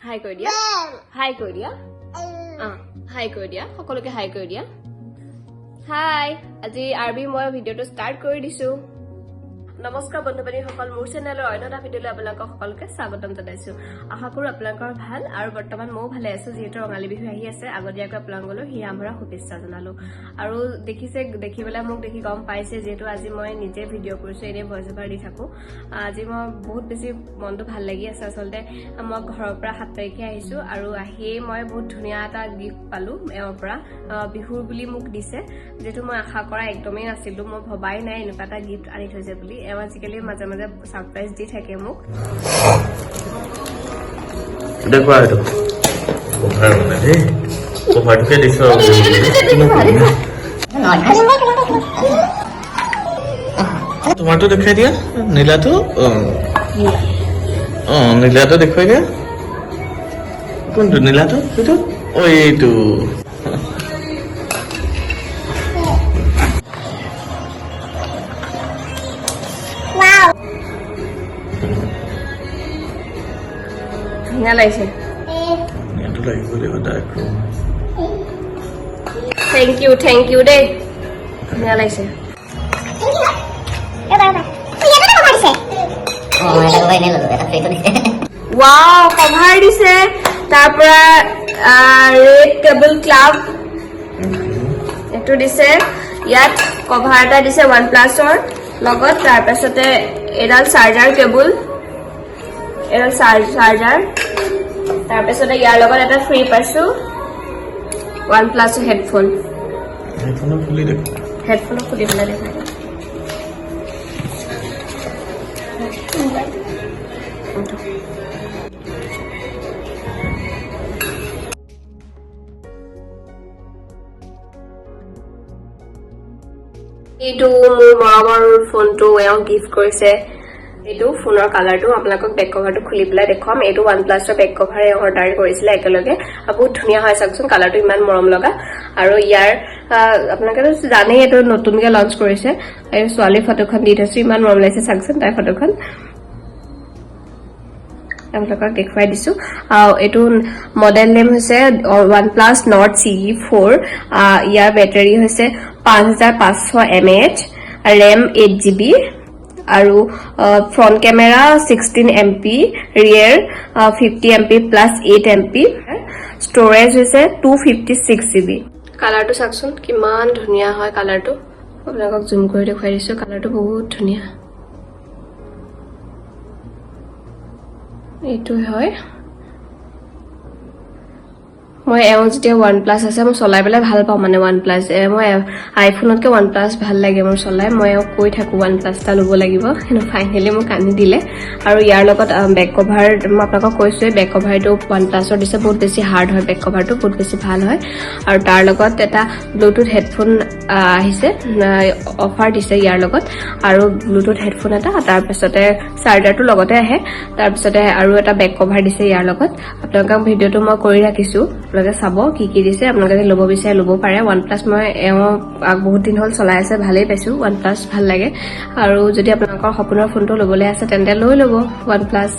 হাই কৰি দিয়া, হাই কৰি দিয়া। অঁ, হাই কৰি দিয়া, সকলোকে হাই কৰি দিয়া। হাই। আজি আৰবি মই ভিডিঅ'টো ষ্টাৰ্ট কৰি দিছো। নমস্কাৰ বন্ধু বান্ধৱীসকল, মোৰ চেনেলৰ অন্য এটা ভিডিঅ'লৈ আপোনালোকক সকলোকে স্বাগতম জনাইছো। আশা কৰো আপোনালোকৰ ভাল আৰু বৰ্তমান ময়ো ভালে আছো। যিহেতু ৰঙালী বিহু আহি আছে, আগতীয়াকৈ আপোনালোকলৈ হিয়া ভৰা শুভেচ্ছা জনালো। আৰু দেখিছে, দেখি পেলাই মোক দেখি গম পাইছে, যিহেতু আজি মই নিজে ভিডিঅ' কৰিছো, এনেই ভইচ অভাৰ দি থাকো। আজি মই বহুত বেছি মনটো ভাল লাগি আছে। আচলতে মই ঘৰৰ পৰা 7 তাৰিখে আহিছো আৰু আহিয়েই মই বহুত ধুনীয়া এটা গিফ্ট পালো এওঁৰ পৰা। বিহুৰ বুলি মোক দিছে, যিহেতু মই আশা কৰা একদমেই নাছিলো। মই ভবাই নাই এনেকুৱা এটা গিফ্ট আনি থৈছে বুলি। এওঁ আজিকালি মাজে মাজে ছাৰপ্ৰাইজ দি থাকে মোক। দেখুৱা, এইটো কভাৰ মানে দেই, কভাৰটোকে দিছো আৰু কিনো কৰিম? তোমাৰটো দেখুৱাই দিয়া, নীলাটো। অ, নীলাটো দেখুৱাই দিয়া। কোনটো নীলাটো? সেইটো, অ, এইটো। ধুনীয়া লাগিছে। ধুনীয়াটো লাগিব লাগিব dark room. Thank U, thank U দেই, ধুনীয়া লাগিছে। অ, এটা কভাৰ এনেই ললো, এটা ফ্ৰীটো দিছে। ৱাও, কভাৰ দিছে। তাৰ পৰা ৰেড কেবল ক্লাব এইটো দিছে। ইয়াত কভাৰ এটা দিছে ওৱান প্লাছৰ লগত। তাৰপাছতে এডাল চাৰ্জাৰ কেবুল, এডাল চাৰ্জাৰ। তাৰপিছতে ইয়াৰ লগত এটা ফ্ৰী পাইছো ওৱান প্লাছৰ হেডফোন। হেডফোনো খুলি দেখো। হেডফোনো খুলি পেলাই দেখাই দিম। এইটো মোৰ মৰমৰ ফোনটো এওঁ গিফ্ট কৰিছে। এইটো ফোনৰ কালাৰটো আপোনালোকক বেক কভাৰটো খুলি পেলাই দেখুৱাম। এইটো ওৱান প্লাছৰ বেক কভাৰ এওঁ অৰ্ডাৰ কৰিছিলে একেলগে আৰু বহুত ধুনীয়া হয়। চাওকচোন, কালাৰটো ইমান মৰম লগা। আৰু ইয়াৰ আপোনালোকেতো জানেই, এইটো নতুনকে লঞ্চ কৰিছে। এই ছোৱালীৰ ফটোখন দি থৈছো, ইমান মৰম লাগিছে। চাওকচোন তাইৰ ফটোখন, আপোনালোকক দেখুৱাই দিছো। এইটো মডেল নেম হৈছে ওৱান প্লাছ নৰ্ড চিই 4। ইয়াৰ বেটাৰী হৈছে 5500 mAh, RAM 8 GB আৰু front camera 16 MP, rear 50 MP plus 8 MP, storage হৈছে 256 GB। কালাৰটো চাওকচোন, কিমান ধুনীয়া হয় কালাৰটো। আপোনালোকক জুম কৰি দেখুৱাই দিছো, কালাৰটো বহুত ধুনীয়া। এইটোৱে হয়। মই এওঁ যেতিয়া ওৱান প্লাছ আছে, মই চলাই পেলাই ভাল পাওঁ। মানে ওৱান প্লাছ, মই আইফোনতকৈ ওৱান প্লাছ ভাল লাগে মোৰ চলাই। মই এওঁক কৈ থাকোঁ ওৱান প্লাছ এটা ল'ব লাগিব, কিন্তু ফাইনেলি মোক আনি দিলে। আৰু ইয়াৰ লগত বেক কভাৰ, মই আপোনালোকক কৈছোৱেই, বেক কভাৰটো ওৱান প্লাছৰ দিছে। বহুত বেছি হাৰ্ড হয় বেক কভাৰটো, বহুত বেছি ভাল হয়। আৰু তাৰ লগত এটা ব্লুটুথ হেডফোন আহিছে, অফাৰ দিছে ইয়াৰ লগত। আৰু ব্লুটুথ হেডফোন এটা, তাৰপিছতে চাৰ্জাৰটো লগতে আহে, তাৰপিছতে আৰু এটা বেক কভাৰ দিছে ইয়াৰ লগত। আপোনালোকক ভিডিঅ'টো মই কৰি ৰাখিছো, আপোনালোকে চাব কি কি দিছে। আপোনালোকে যদি ল'ব বিচাৰে ল'ব পাৰে ওৱান প্লাছ। মই এওঁ বহুত দিন হ'ল চলাই আছে, ভালেই পাইছো। ওৱান প্লাছ ভাল লাগে। আৰু যদি আপোনালোকৰ সপোনৰ ফোনটো ল'বলৈ আছে, তেন্তে লৈ ল'ব ওৱান প্লাছ।